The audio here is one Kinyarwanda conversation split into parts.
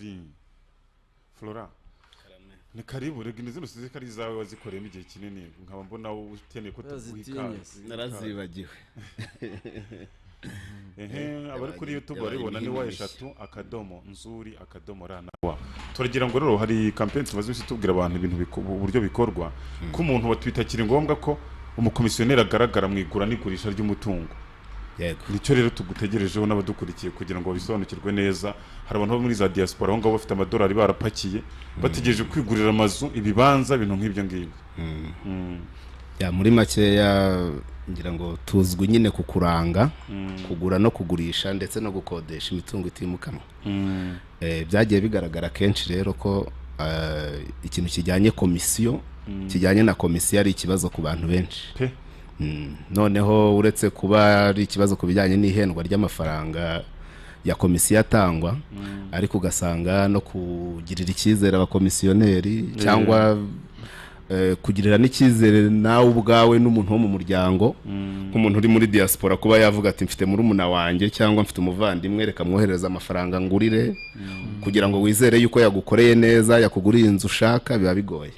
Nzuri Flora, ni karibu. Rega zino size ko ari izawe wazikoreyemo igihe kinini, nkaba mbona ukeneye ko tuguha Zirazitinye. ikaze. Narazibagiwe. Ehe, abari kuri YouTube Yabaye baribona ni wa imihini mishya. eshatu.nzuri.rw. Turagira ngo rero hari campaign tumaze iminsi tubwira abantu ibintu uburyo bikorwa, ko umuntu bitakiri ngombwa ko umukomisiyoneri agaragara mu igura n'igurisha ry'umutungo. Nicyo rero tugutegerejeho n'abadukurikiye kugira ngo babisobanukirwe neza. Hari abantu bo muri za diaspora aho ngaho bafite amadolari barapakiye, bategereje kwigurira amazu, ibibanza, ibintu nk'ibyo ngibyo. Ya, muri makeya ngira ngo tuzwi nyine ku kuranga, kugura no kugurisha ndetse no gukodesha imitungo itimukanwa. Byagiye bigaragara kenshi rero ko ikintu kijyanye komisiyo, kijyanye na komisiyo ari ikibazo ku bantu benshi. Pe. Noneho uretse kuba ari ikibazo ku bijyanye n'ihendwa ry'amafaranga ya komisiyo atangwa, ariko ugasanga no kugirira icyizere abakomisiyoneri cyangwa kugirira n'icyizere nawe ubwawe n'umuntu wo mu muryango, nk'umuntu uri muri diaspora kuba yavuga ati: "Mfite murumuna wanjye cyangwa mfite umuvandimwe, reka mwoherereze amafaranga ngurire," kugira ngo wizere yuko yagukoreye neza, yakuguriye inzu ushaka, biba bigoye.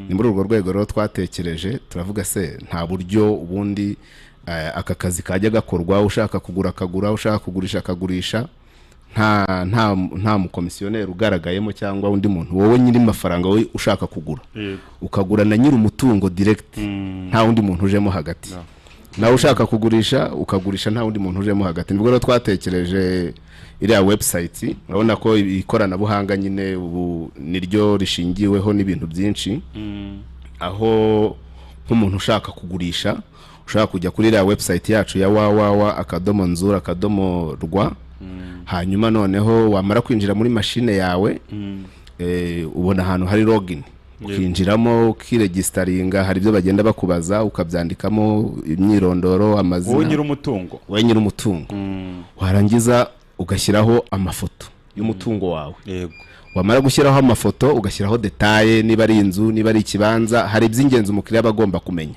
Ni muri urwo rwego rero twatekereje, turavuga: se nta buryo ubundi aka kazi kajya gakorwa, ushaka kugura akagura, ushaka kugurisha akagurisha, nta mukomisiyoneri ugaragayemo cyangwa undi muntu, wowe nyiri mafaranga, wowe ushaka kugura, ukagura na nyiri umutungo direct, nta wundi muntu ujemo hagati, nawe ushaka kugurisha ukagurisha nta wundi muntu ujemo hagati? Nibwo rero twatekereje iriya website. Urabona ko ikoranabuhanga nyine ubu niryo rishingiweho n'ibintu byinshi, aho nk'umuntu ushaka kugurisha ushaka kujya kuri iriya website yacu ya www.nzuri.rw, hanyuma noneho wamara kwinjira muri mashine yawe, ubona ahantu hari login, ukinjiramo, ukiregisteringa. Hari ibyo bagenda bakubaza, ukabyandikamo, imyirondoro, amazina. Wowe nyiri umutungo. Wowe nyiri umutungo. Warangiza ugashyiraho amafoto y'umutungo wawe. Wamara gushyiraho amafoto, ugashyiraho détails, niba ari inzu, niba ari ikibanza, hari iby'ingenzi umukiriya aba agomba kumenya.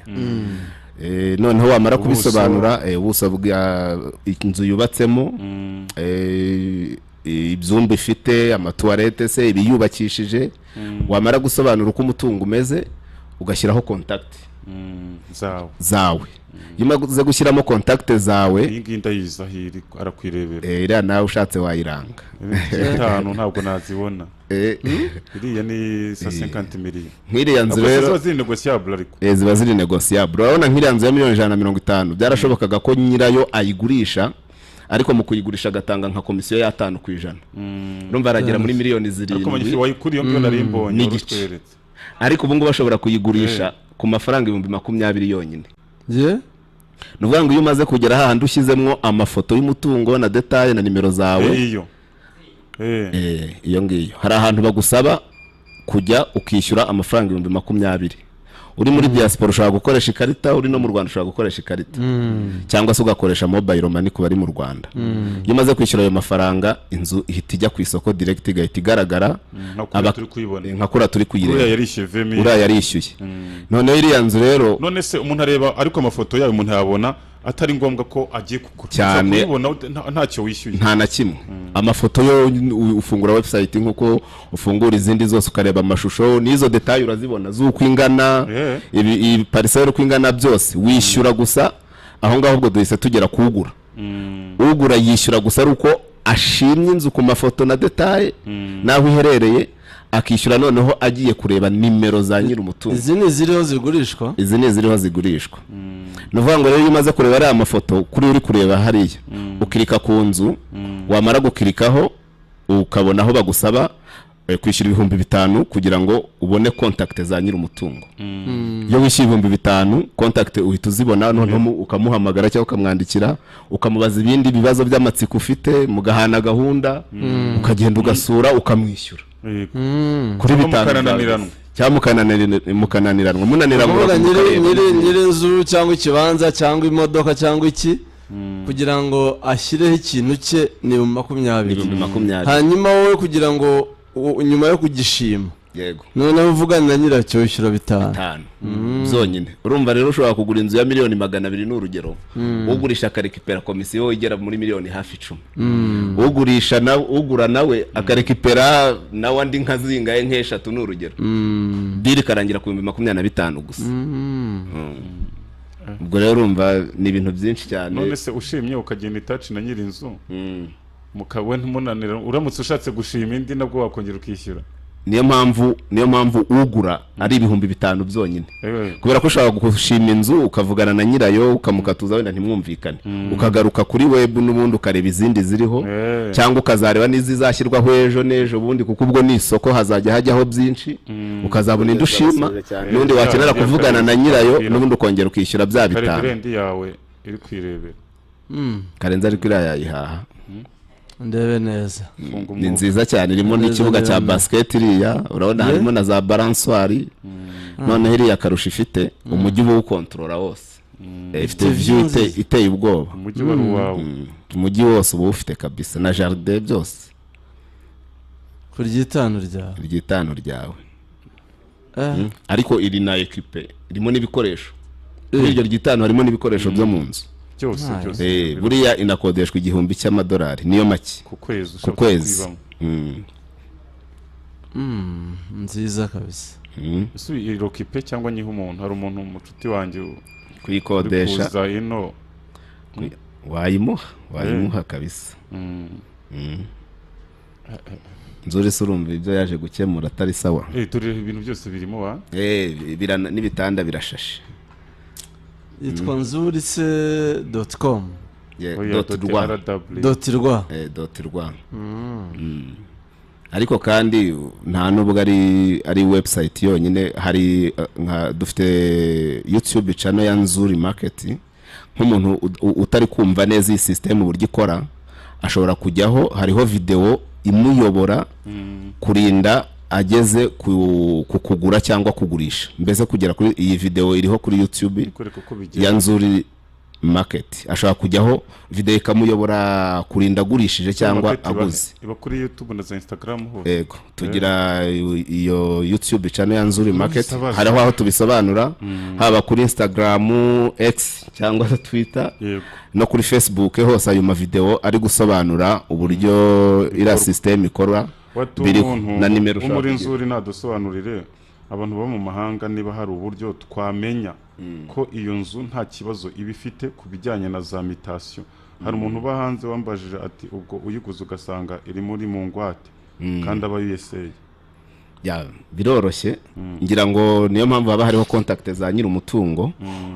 Noneho wamara Ubuso. kubisobanura, ubuso bwa inzu yubatsemo, ibyumba ifite, amatuwarete se, ibiyubakishije, wamara gusobanura uko umutungo umeze, ugashyiraho contact Zawe. zawe. Iyo umaze gushyiramo contact zawe, Iyi ngiyi ndayizi aho iri, arakwirebera. Iriya nawe ushatse wayiranga. Itanu ntabwo nazibona. Iriya ni 150 millions. Nk'iriya nzu Ntabwo rero ziba ziri négociable ariko. Ziba ziri négociable. Urabona nk'iriya nzu ya miliyoni 150, byarashobokaga ko nyirayo ayigurisha, ariko mu kuyigurisha agatanga nka komisiyo ya 5%. Urumva aragera muri miliyoni Ariko 7 magnifique wayikuriye, iyo ngiyo nari mbonye n'igice. warutweretse. Ariko ubu ngubu bashobora kuyigurisha ku mafaranga 20,000 yonyine. Ye. Ni ukuvuga ngo iyo umaze kugera hahandi ushyizemo amafoto y'umutungo na détails na nimero zawe, Iyo. Iyo ngiyo hari ahantu bagusaba kujya ukishyura amafaranga 20,000. Uri muri diaspora ushobora gukoresha ikarita, uri no mu Rwanda ushobora gukoresha ikarita, cyangwa se ugakoresha mobile money ku bari mu Rwanda. Iyo umaze kwishyura ayo mafaranga, inzu ihita ijya ku isoko direct, igahita igaragara. Nka kuriya turi kuyibona. Nka kuriya turi Uriya kuyireba. yarishyuye 20 000. Uriya yarishyuye. Noneho iriya nzu rero, None se umuntu areba ariko amafoto yayo, umuntu yabona atari ngombwa ko agiye kugura? Cyane. Ushobora kuyibona ntacyo wishyuye? Nta na kimwe. Amafoto yo ufungura website nk'uko ufungura izindi zose, ukareba amashusho n'izo détails urazibona z'uko ingana, ibi iyi parcelle uko ingana, byose. Wishyura gusa aho ngaho. Ubwo duhise tugera kuwugura. Ugura yishyura gusa ari uko ashimye inzu ku mafoto na détails n'aho iherereye, akishyura noneho agiye kureba nimero za nyiri umutungo. Izi ni iziriho zigurishwa? Izi ni iziriho zigurishwa. Ni ukuvuga ngo rero iyo umaze kureba ariya mafoto kuri uri kureba hariya, ukirika ku nzu, wamara gukirikaho ukabona aho bagusaba kwishyura 5000 kugira ngo ubone contact za nyiri umutungo. Iyo wishyuye 5000, contact uhita uzibona, noneho ukamuhamagara cyangwa ukamwandikira, ukamubaza ibindi bibazo by'amatsiko ufite, mugahana gahunda, ukagenda ugasura, ukamwishyura kuri Cyangwa 5 zawe. mukananiranwa. Cyangwa mukananiranwa, munaniranwa Kuvuga nyiri mukareba. nyiri inzu cyangwa ikibanza cyangwa imodoka cyangwa iki, kugira ngo ashyireho ikintu cye ni 20,000. 20,000. Hanyuma wowe kugira ngo nyuma yo kugishima Yego. Noneho uvugana na nyiracyo wishyura 5. 5 byonyine. Urumva rero ushobora kugura inzu ya miliyoni 200, ni urugero, ugurisha akarekipera komisiyo igera muri miliyoni hafi 10, ugurisha na ugura nawe akarekipera nawe andi nka zingahe, nk'eshatu, ni urugero, deal ikarangira ku 25,000 gusa. Ubwo rero urumva ni ibintu byinshi cyane. None se ushimye ukagenda in touch na nyiri inzu, mukawe ntimunanira, uramutse ushatse gushima indi nabwo wakongera ukishyura? Niyo mpamvu ugura ari 5,000 byonyine, kubera ko ushobora gushima inzu, ukavugana na nyirayo, ukamukatuza, wenda ntimwumvikane, ukagaruka kuri web n'ubundi ukareba izindi ziriho, cyangwa ukazareba n'izizashyirwaho ejo n'ejo bundi, kuko ubwo ni isoko, hazajya hajyaho byinshi, ukazabona indi ushima cyane. n'ubundi wakenera kuvugana na nyirayo, n'ubundi ukongera ukishyura bya 5. Kareverendi yawe iri kwirebera. Karenze ariko iriya yayihaha. Ndebe neza. Funga Ni umwuka. nziza cyane, irimo Neza n'ikibuga cya neza. basket iriya urabona, harimo na za balançoire. Noneho iriya karusho ifite umujyi uba uwukontorora wose. Ifite Ifite view view nziza. iteye ubwoba. Umujyi wari uwawe. Umujyi wose uba uwufite kabisa, na jardin byose. Ku ry'itanu ryawe. Iry'itanu ryawe. Eh. Ariko iri na équipé, irimo n'ibikoresho. Muri iryo ry'itanu harimo n'ibikoresho byo mu nzu. Byose byose. Buriya inakodeshwa $1,000, niyo make. Ku kwezi? Ku Ushobora kwezi. kuyibamo. Nziza kabisa. Ese irokipe cyangwa nyiha umuntu? Hari umuntu, umucuti wanjye uri Kuyikodesha? kuza ino. Wayimuha kabisa. Nzuri se urumva ibyo yaje gukemura atari sawa? Dore ibintu byose birimo wa. N'ibitanda birashashe. Yitwa nzurise.com. Yeah, Oya, dot dot rwa. rw. .rwa. .rwa. Ariko kandi nta nubwo ari website yonyine, hari nka dufite YouTube channel ya Nzuri Market. Nk'umuntu utari kumva neza iyi system uburyo ikora, ashobora kujyaho, hariho video imuyobora kurinda ageze ku kugura cyangwa kugurisha, mbese kugera kuri iyi video iriho kuri YouTube Kwereka uko ya bigenda. Nzuri Market. Ashobora kujyaho, video ikamuyobora kurinda agurishije cyangwa Market aguze. Iba kuri YouTube na za Instagram hose. Yego, tugira iyo YouTube channel ya Nzuri Market. Abazi. Hariho aho tubisobanura, haba kuri Instagram, X cyangwa se Twitter, no kuri Facebook hose, ayo mavideo ari gusobanura uburyo iriya system ikora Watu biriho umuntu na nimero wo ushobora muri kugira. Nzuri nadusobanurire, abantu bo mu mahanga, niba hari uburyo twamenya ko iyo nzu nta kibazo iba ifite ku bijyanye na za mutation. Hari umuntu uba hanze wambajije ati: "Ubwo uyiguze ugasanga iri muri mu ngwate kandi aba USA?" Ya, biroroshye. Ngira ngo niyo mpamvu haba hariho contact za nyiri umutungo.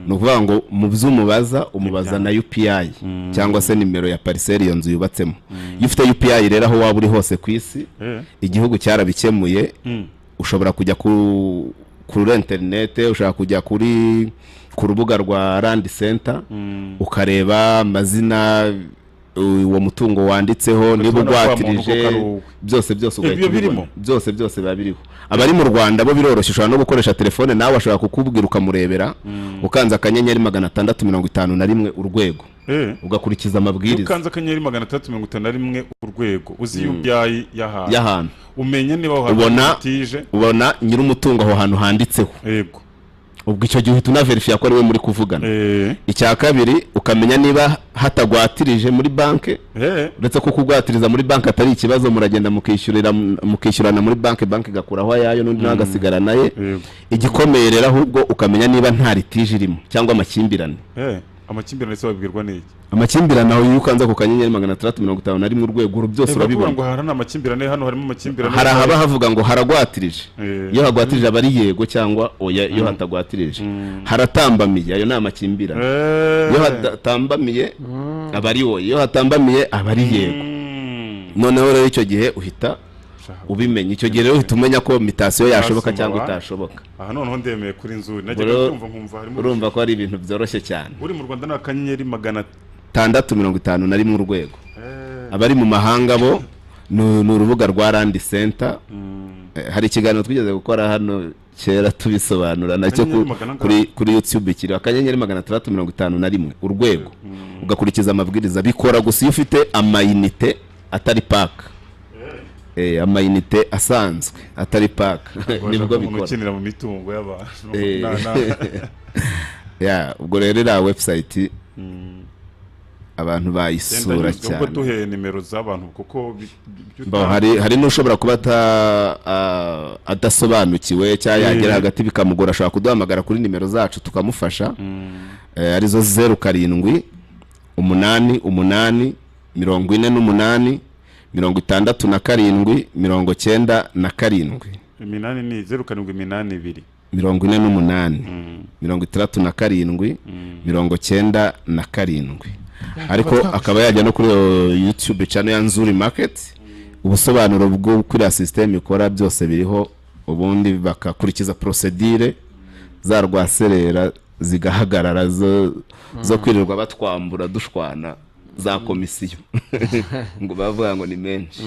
Ni ukuvuga ngo mu byo umubaza, umubaza na UPI cyangwa se nimero ya parcelle iyo nzu yubatsemo. Iyo ufite UPI rero, aho waba uri hose ku isi, igihugu cyarabikemuye. Ushobora kujya kuri interinete, ushobora kujya ku rubuga rwa Land Center, ukareba amazina uwo mutungo wanditseho, niba Ukabona ko wa muntu ugwatirije, koko ari uwe. byose byose ugahita Ibyo birimo? ubibona. Byose byose biba biriho. Abari mu Rwanda bo biroroshye, ushobora no gukoresha telefone, nawe ashobora kukubwira ukamurebera, ukanze *651#, ugakurikiza Iyo amabwiriza. ukanze *651#, uzi UPI y'ahantu, y'ahantu, umenya niba aho hantu hatije. Ubona nyir'umutungo aho hantu handitseho. Ubwo icyo gihe uhita unaverifiya ko ari we muri kuvugana. Icya kabiri, ukamenya niba hatagwatirije muri banki. Uretse ko kugwatiriza muri banki atari ikibazo, muragenda mukishyurira, mukishyurana muri banki, banki igakuraho ayayo n'undi nawe agasigarana ye. Igikomeye rero ahubwo, ukamenya niba nta litige irimo cyangwa amakimbirane. Amakimbirane se babwirwa n'iki? Amakimbirane aho, iyo ukanze ku *651# byose Baravuga urabibona. ngo hari amakimbirane, hano harimo amakimbirane. Hari ahaba havuga ngo haragwatirije. Eh. Iyo hagwatirije aba ari yego cyangwa oya. Iyo hatagwatirije, haratambamiye, ayo ni amakimbirane. Iyo hadatambamiye aba ari oya, iyo hatambamiye aba ari yego. Noneho rero icyo gihe uhita ubimenya, icyo gihe rero uhita umenya ko mutation yashoboka Nasoma cyangwa wa. itashoboka. Aha noneho ndemeye kuri Nzuri, najyaga Rero kumva nkumva harimo. Urumva ko ari ibintu byoroshye cyane. Uri mu Rwanda ni akanyenyeri magana 651#. Abari mu mahanga bo ni urubuga rwa Land Center. Hari ikiganiro twigeze gukora hano kera tubisobanura nacyo. Akanyenyeri magana angahe? Kuri YouTube kiriho *651#, ugakurikiza amabwiriza. Bikora gusa iyo ufite amayinite atari pack. Amayinite asanzwe atari pack nibwo umuntu bikora. Ukinira mu mitungo y'abantu. Ya, ubwo rero iriya website abantu bayisura Genda nyuzwe, ubwo cyane. Duhe nimero z'abantu kuko ibyo Bo, hari n'ushobora kuba adasobanukiwe cyangwa yagera hagati bikamugora, ashobora kuduhamagara kuri nimero zacu tukamufasha, arizo 0788 48 67 97. Iminani ni 0782. 48, 67, 97. Ariko akaba yajya no kuri iyo YouTube channel ya Nzuri Market, ubusobanuro bwo kuri iriya system ikora byose biriho, ubundi bakakurikiza procedure za rwaserera zigahagarara zo kwirirwa batwambura dushwana za komisiyo ngo bavuga ngo ni menshi.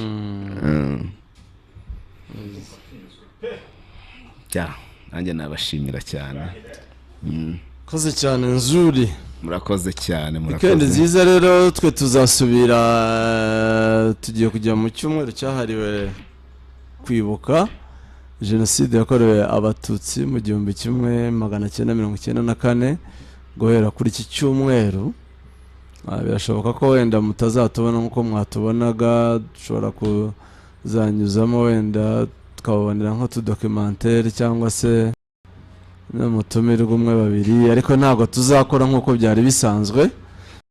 Ya, nanjye nabashimira cyane. Koze cyane, Nzuri. Murakoze cyane. Weekend Murakoze. nziza. Rero twe tuzasubira, tugiye kujya mu cyumweru cyahariwe kwibuka Jenoside yakorewe Abatutsi mu 1994, guhera kuri iki cyumweru. Birashoboka ko wenda mutazatubona nk'uko mwatubonaga, dushobora kuzanyuzamo wenda tukababonera nk'utudocumentary cyangwa se n'umutumirwa umwe, babiri, ariko ntabwo tuzakora nk'uko byari bisanzwe.